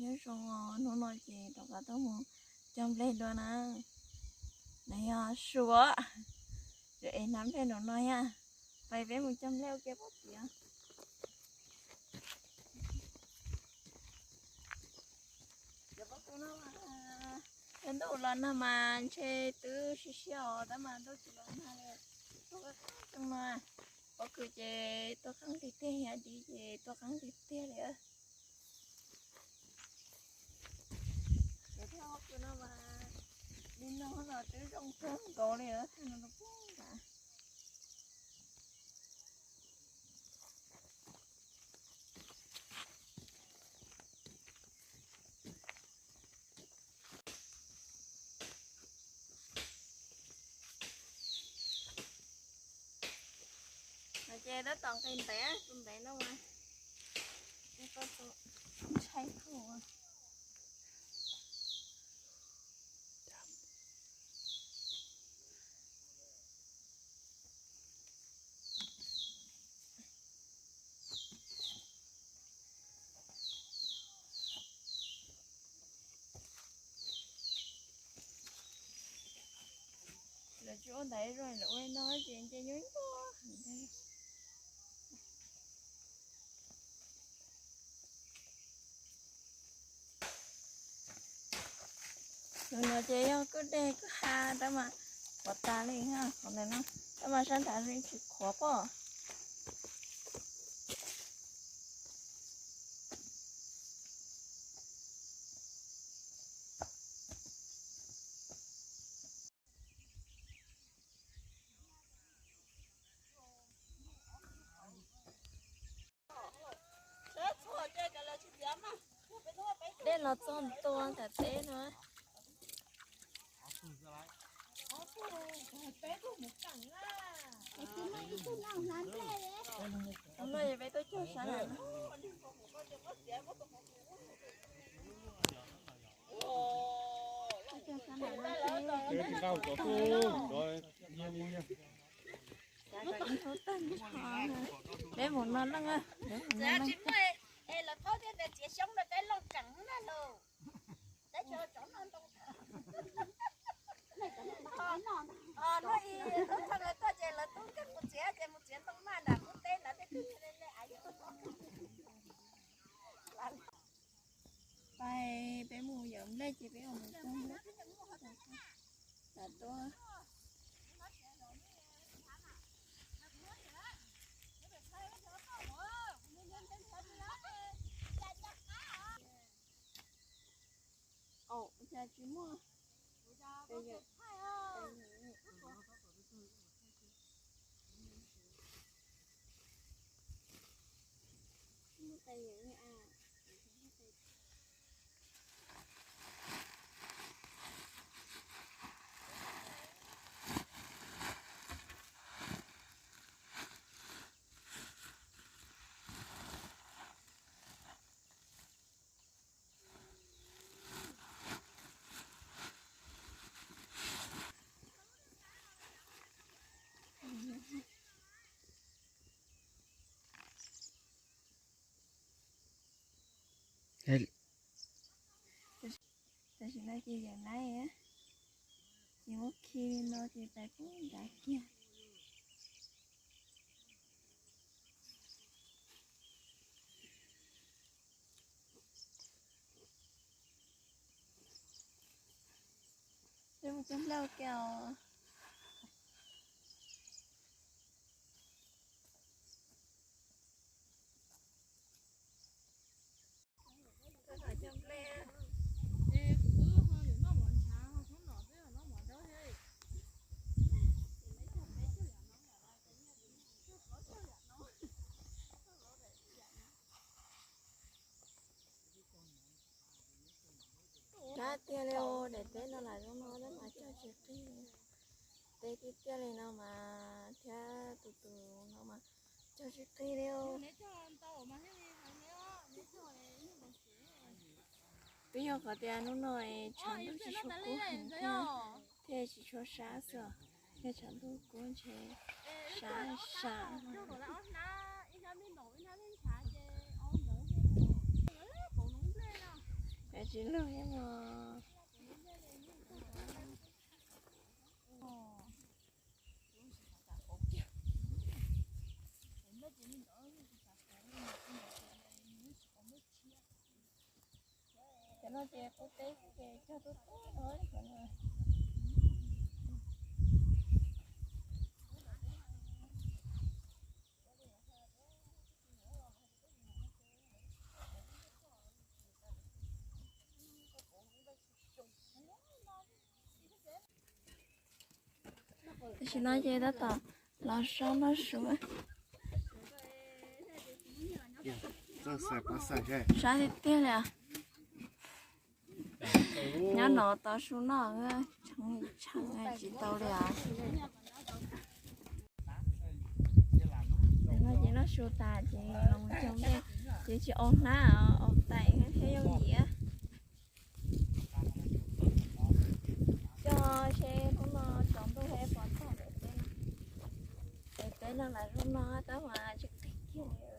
Nyob zoo os, hnub no ces rov qab tuaj mus cog nplej dua na. No yog Suav, es hnav nplej nraum no thiab. Pais peb mus cog nplej ua ke pob tw. Cov pob tw no, cov ntuj los nag mas ntshe twb siab siab os, tab mas ntuj tsis los nag li. Tuaj qeeb qeeb no, pob kws ces tuaj qeeb tiag tiag, yam dib ces tuaj qeeb tiag tiag li. Ces thaj pob kws no mas li no los twb zoo kawg nkaus li, thaj no rau pem nrad. No ces tab tom nqis ntev, tus ntev no mas ntshai kawg. Lawv tsis ua ntaiv zoo, lawv ua no ces nce nyuaj nyuaj heev. Tus no ces yog kwj deg kwj ha tab mas qhuav tas li, qhov ntawm no tab mas sab nrad tsis qhuav pob. Dej los txog ntua nram teb no. Tus no es peb tuaj cog sab nram no. Peb mus no leej, peb mus no leej. Pais peb mus yawm nplej ces peb mus txog nplej tas tuaj. Cas tsis muaj tes yawm, tsis muaj tes yawm li as. Tam sim no ces yawm laib, ces muab khi li no ces pais pub nrad kiag. Peb mus cog nplej ua ke os. Sab tiag li os, daim teb no lam zoo no tab mas cog tsis qig. Teb tiag tiag li no mas thiab tus tus no mas cog tsis qig li os. Twb yog qhov tias hnub no tshav ntuj tsis tshua kub heev thiab, thiaj tsis tshua sab xwb. Yog tshav ntuj kub ntshe sab sab. Tsis lug ib mos. Cov no ces kuv teb ces cog tuaj tuaj no. Tam sim no ces tab tom los so noj su. Sab tiag tiag li. Nyob no tau su noj, tshee tshee tsis tau li os. No ces noj su tas ces los mus cog nplej, ces tsis ua hnab, ua tais thiab yooj yim. Cog seb hnub no tsaus ntuj pom tag daim teb no. Daim teb no lam zoo no tab mas tsis qig kiag li.